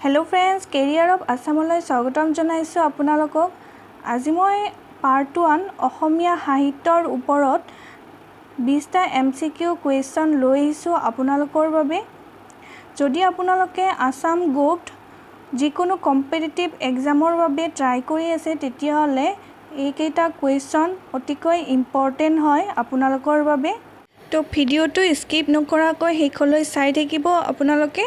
Hello' friends, career of আছামলৈ স্বাগতম জনাইছোঁ আপোনালোকক। আজি মই পাৰ্ট 1 অসমীয়া সাহিত্যৰ ওপৰত 20টা এমচিকিউ কুৱেশ্যন লৈ আহিছোঁ আপোনালোকৰ বাবে। যদি আপোনালোকে আছাম গভট যিকোনো কম্পিটিটিভ এক্সামৰ বাবে ট্ৰাই কৰি আছে, তেতিয়াহ'লে এইকেইটা কুৱেশ্যন অতিকৈ ইম্পৰ্টেণ্ট হয় আপোনালোকৰ বাবে। তো ভিডিঅ'টো স্কিপ নকৰাকৈ শেষলৈ চাই থাকিব আপোনালোকে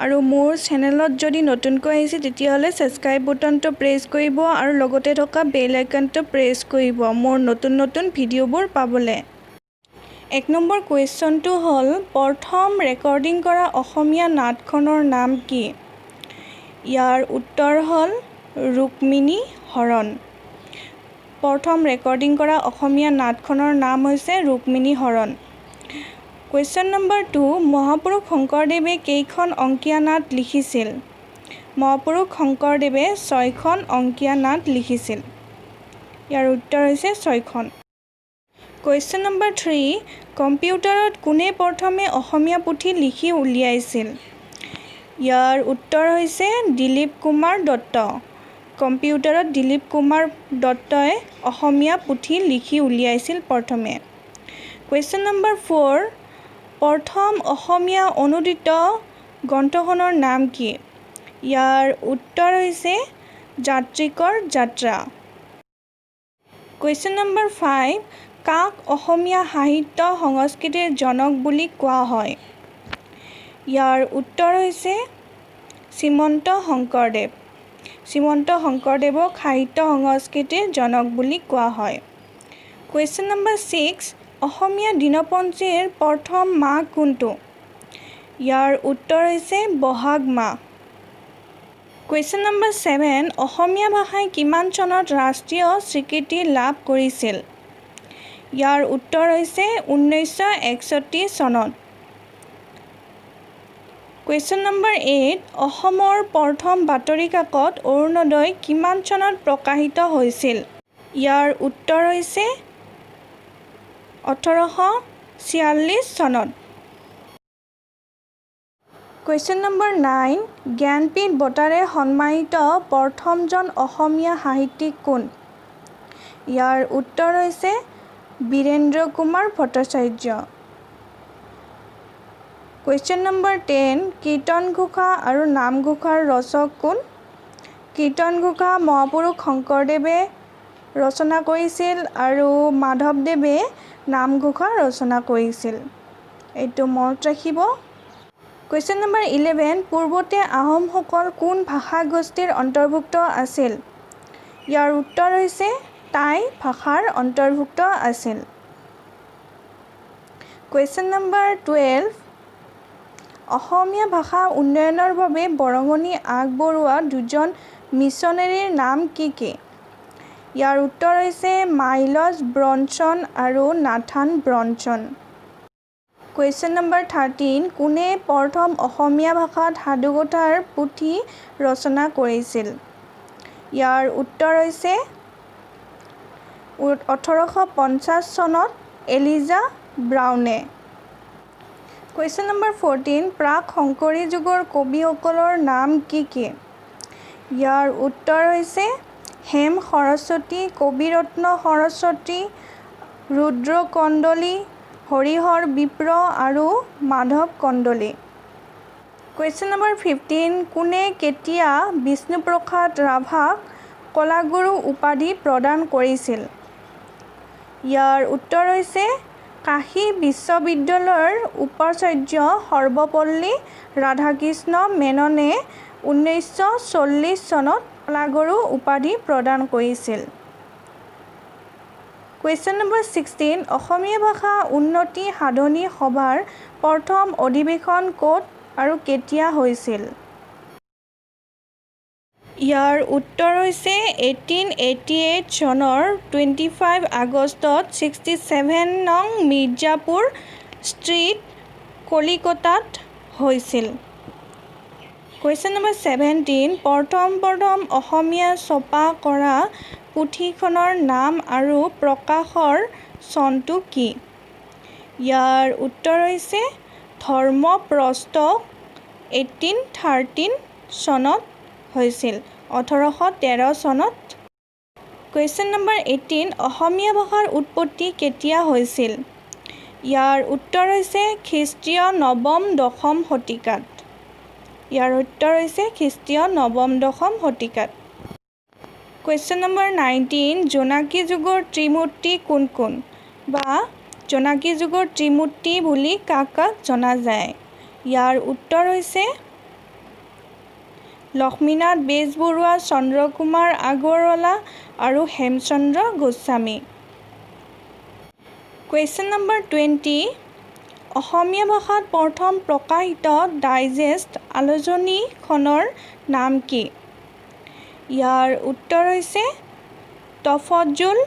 আৰু মোৰ চেনেলত যদি নতুনকৈ আহিছে, তেতিয়াহ'লে ছাবস্ক্ৰাইব বুটনটো প্ৰেছ কৰিব আৰু লগতে থকা বেল আইকনটো প্ৰেছ কৰিব মোৰ নতুন নতুন ভিডিঅ'বোৰ পাবলৈ। 1 নম্বৰ কুৱেশ্যনটো হ'ল, প্ৰথম ৰেকৰ্ডিং কৰা অসমীয়া নাটখনৰ নাম কি? ইয়াৰ উত্তৰ হ'ল ৰুক্মিণী হৰণ। প্ৰথম ৰেকৰ্ডিং কৰা অসমীয়া নাটখনৰ নাম হৈছে ৰুক্মিণী হৰণ। কুৱেশ্যন নম্বৰ 2, মহাপুৰুষ শংকৰদেৱে কেইখন অংকীয়া নাট লিখিছিল? মহাপুৰুষ শংকৰদেৱে ছয়খন অংকীয়া নাট লিখিছিল। ইয়াৰ উত্তৰ হৈছে ছয়খন। কুৱেশ্যন নম্বৰ 3, কম্পিউটাৰত কোনে প্ৰথমে অসমীয়া পুথি লিখি উলিয়াইছিল? ইয়াৰ উত্তৰ হৈছে দিলীপ কুমাৰ দত্ত। কম্পিউটাৰত দিলীপ কুমাৰ দত্তই অসমীয়া পুথি লিখি উলিয়াইছিল প্ৰথমে। কুৱেশ্যন নম্বৰ 4, প্ৰথম অসমীয়া অনুদিত গ্ৰন্থখনৰ নাম কি? ইয়াৰ উত্তৰ হৈছে যাত্ৰিকৰ যাত্ৰা। কুৱেশ্যন নম্বৰ 5, কাক অসমীয়া সাহিত্য সংস্কৃতিৰ জনক বুলি কোৱা হয়? ইয়াৰ উত্তৰ হৈছে শ্ৰীমন্ত শংকৰদেৱ। শ্ৰীমন্ত শংকৰদেৱক সাহিত্য সংস্কৃতিৰ জনক বুলি কোৱা হয়। কুৱেশ্যন নম্বৰ 6, অসমীয়া দিনপঞ্জীৰ প্ৰথম মাহ কোনটো? ইয়াৰ উত্তৰ হৈছে বহাগ মাহ। কুৱেশ্যন নম্বৰ 7, অসমীয়া ভাষাই কিমান চনত ৰাষ্ট্ৰীয় স্বীকৃতি লাভ কৰিছিল? ইয়াৰ উত্তৰ হৈছে 1961 চনত। কুৱেশ্যন নম্বৰ 8, অসমৰ প্ৰথম বাতৰি কাকত অৰুণোদয় কিমান চনত প্ৰকাশিত হৈছিল? ইয়াৰ উত্তৰ হৈছে 1846 চনত। কুৱেশ্যন নম্বৰ 9, জ্ঞানপীঠ বঁটাৰে সন্মানিত প্ৰথমজন অসমীয়া সাহিত্যিক কোন? ইয়াৰ উত্তৰ হৈছে বীৰেন্দ্ৰ কুমাৰ ভট্টাচাৰ্য। কুৱেশ্যন নম্বৰ 10, কীৰ্তন ঘোষা আৰু নামঘোষাৰ ৰচক কোন? কীৰ্তন ঘোষা মহাপুৰুষ শংকৰদেৱে ৰচনা কৰিছিল আৰু মাধৱদেৱে নামঘোষা ৰচনা কৰিছিল। এইটো মনত ৰাখিব। কুৱেশ্যন নম্বৰ 11, পূৰ্বতে আহোমসকল কোন ভাষাগোষ্ঠীৰ অন্তৰ্ভুক্ত আছিল? ইয়াৰ উত্তৰ হৈছে টাই ভাষাৰ অন্তৰ্ভুক্ত আছিল। কুৱেশ্যন নম্বৰ 12, অসমীয়া ভাষা উন্নয়নৰ বাবে বৰঙণি আগবঢ়োৱা দুজন মিছনেৰীৰ নাম কি কি? ইয়াৰ উত্তৰ হৈছে মাইলছ ব্ৰনছন আৰু নাথান ব্ৰনছন। কুৱেশ্যন নম্বৰ 13, কোনে প্ৰথম অসমীয়া ভাষাত সাধুকথাৰ পুথি ৰচনা কৰিছিল? ইয়াৰ উত্তৰ হৈছে 1850 চনত এলিজা ব্ৰাউনে। কুৱেশ্যন নম্বৰ 14, প্ৰাক শংকৰী যুগৰ কবিসকলৰ নাম কি কি? ইয়াৰ উত্তৰ হৈছে হেম সৰস্বতী, কবিৰত্ন সৰস্বতী, ৰুদ্ৰ কন্দলী, হৰিহৰ বিপ্ৰ আৰু মাধৱ কন্দলী। কুৱেশ্যন নম্বৰ 15, কোনে কেতিয়া বিষ্ণুপ্ৰসাদ ৰাভাক কলাগুৰু উপাধি প্ৰদান কৰিছিল? ইয়াৰ উত্তৰ হৈছে কাশী বিশ্ববিদ্যালয়ৰ উপাচাৰ্য সৰ্বপল্লী ৰাধাকৃষ্ণ মেননে 1940 চনত কলাগুৰু উপাধি প্ৰদান কৰিছিল। কুৱেশ্যন নম্বৰ 16, অসমীয়া ভাষা উন্নতি সাধনী সভাৰ প্ৰথম অধিৱেশন ক'ত আৰু কেতিয়া হৈছিল? ইয়াৰ উত্তৰ হৈছে 1888 চনৰ 25 আগষ্টত 67 নং মিৰ্জাপুৰ ষ্ট্ৰীট, কলিকতাত হৈছিল। কুৱেশ্যন নম্বৰ 17, প্ৰথম প্ৰথম অসমীয়া ছপা কৰা পুথিখনৰ নাম আৰু প্ৰকাশৰ চনটো কি? ইয়াৰ উত্তৰ হৈছে ধৰ্মপ্ৰস্ত, 1813। চনত হৈছিল, 1813 চনত। কুৱেশ্যন নম্বৰ 18, অসমীয়া ভাষাৰ উৎপত্তি কেতিয়া হৈছিল? ইয়াৰ উত্তৰ হৈছে খ্ৰীষ্টীয় নৱম দশম শতিকাত। ইয়াৰ উত্তৰ হৈছে খ্ৰীষ্টীয় নৱম দশম শতিকাত। কুৱেশ্যন নম্বৰ 19, জোনাকী যুগৰ ত্ৰিমূৰ্তি কোন কোন বা জোনাকী যুগৰ ত্ৰিমূৰ্তি বুলি কাক কাক জনা যায়? ইয়াৰ উত্তৰ হৈছে লক্ষ্মীনাথ বেজবৰুৱা, চন্দ্ৰকুমাৰ আগৰৱালা আৰু হেমচন্দ্ৰ গোস্বামী। কুৱেশ্যন নম্বৰ 20, অসমীয়া ভাষাত প্ৰথম প্ৰকাশিত ডাইজেষ্ট আলোচনীখনৰ নাম কি? ইয়াৰ উত্তৰ হৈছে তফজ্জুল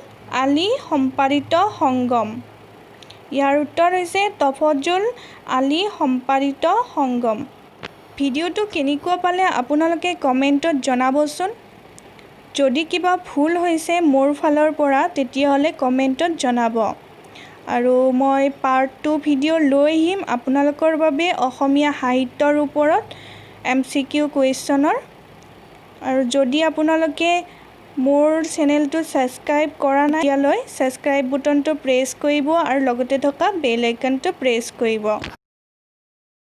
আলী সম্পাদিত সংগম। ইয়াৰ উত্তৰ হৈছে তফজ্জুল আলী সম্পাদিত সংগম। ভিডিঅ'টো কেনেকুৱা পালে আপোনালোকে কমেণ্টত জনাবচোন। যদি কিবা ভুল হৈছে মোৰ ফালৰ পৰা, তেতিয়াহ'লে কমেণ্টত জনাব আৰু মই পাৰ্ট 2 ভিডিঅ' লৈ আহিম আপোনালোকৰ বাবে অসমীয়া সাহিত্যৰ ওপৰত এমচিকিউ কুৱেশ্যনৰ। আৰু যদি আপোনালোকে মোৰ চেনেলটো ছাবস্ক্ৰাইব কৰা নাই, তেতিয়ালৈ ছাবস্ক্ৰাইব বুটনটো প্ৰেছ কৰিব আৰু লগতে থকা বেল আইকনটো প্ৰেছ কৰিব।